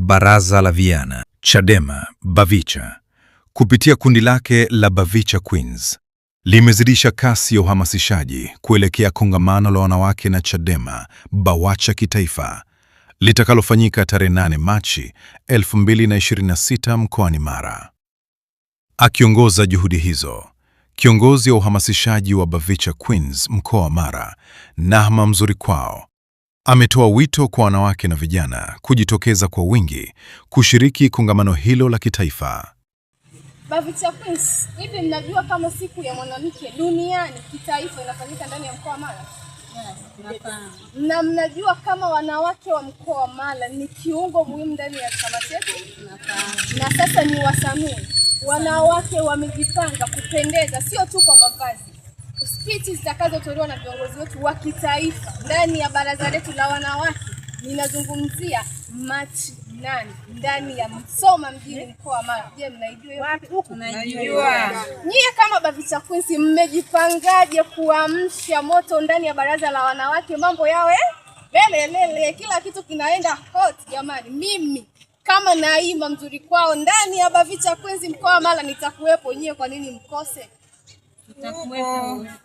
Baraza la Vijana Chadema Bavicha kupitia kundi lake la Bavicha Queens limezidisha kasi ya uhamasishaji kuelekea kongamano la wanawake na Chadema Bawacha kitaifa litakalofanyika tarehe 8 Machi 2026 mkoani Mara. Akiongoza juhudi hizo, kiongozi wa uhamasishaji wa Bavicha Queens mkoa wa Mara, Nahma Mzurikwao, ametoa wito kwa wanawake na vijana kujitokeza kwa wingi kushiriki kongamano hilo la kitaifa. Bavicha Queens, hivi mnajua kama siku ya mwanamke duniani kitaifa inafanyika ndani ya mkoa wa Mara? Na mnajua kama wanawake wa mkoa wa Mara ni kiungo muhimu ndani ya chama chetu? Na sasa ni wasanue, wanawake wamejipanga kupendeza, sio tu kwa mavazi. Spichi zitakazotolewa na viongozi wetu wa kitaifa ndani ya baraza letu la wanawake, ninazungumzia Machi 8 ndani ya Msoma mjini mkoa wa Mara. Je, mnaijua hiyo? Tunajua. Nyie kama Bavicha Queens mmejipangaje kuamsha moto ndani ya baraza la wanawake, mambo yawe lele lele, kila kitu kinaenda hot jamani. Mimi kama Naima mzuri kwao ndani ya Bavicha Queens mkoa wa Mara nitakuwepo. Nyie kwa nini mkose?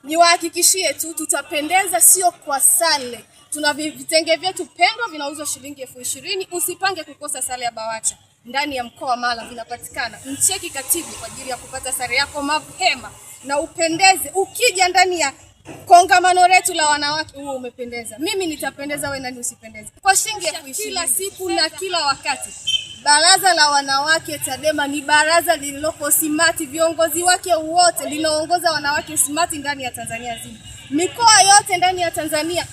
Niwahakikishie tu tutapendeza, sio kwa sale. Tuna vitenge vyetu pendwa vinauzwa shilingi 20,000. Usipange kukosa sare ya Bawacha ndani ya mkoa wa Mara, vinapatikana. Mcheki katibu kwa ajili ya kupata sare yako mapema na upendeze. Ukija ndani ya kongamano letu la wanawake, huo umependeza. Mimi nitapendeza, wewe nani usipendeze? Kwa shilingi 20,000 kila siku na kila wakati. Baraza la wanawake Chadema ni baraza lililoko smart, viongozi wake wote linaongoza wanawake smart ndani ya Tanzania nzima, mikoa yote ndani ya Tanzania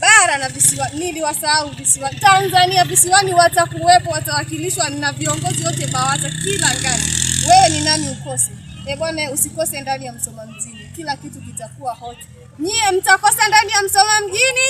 bara na visiwa. Niliwasahau visiwa Tanzania, visiwani watakuwepo, watawakilishwa na viongozi wote BAWACHA kila ngazi. Wewe ni nani ukose? E bwana, usikose ndani ya Msoma mjini, kila kitu kitakuwa hot. Nyie mtakosa ndani ya Msoma mjini?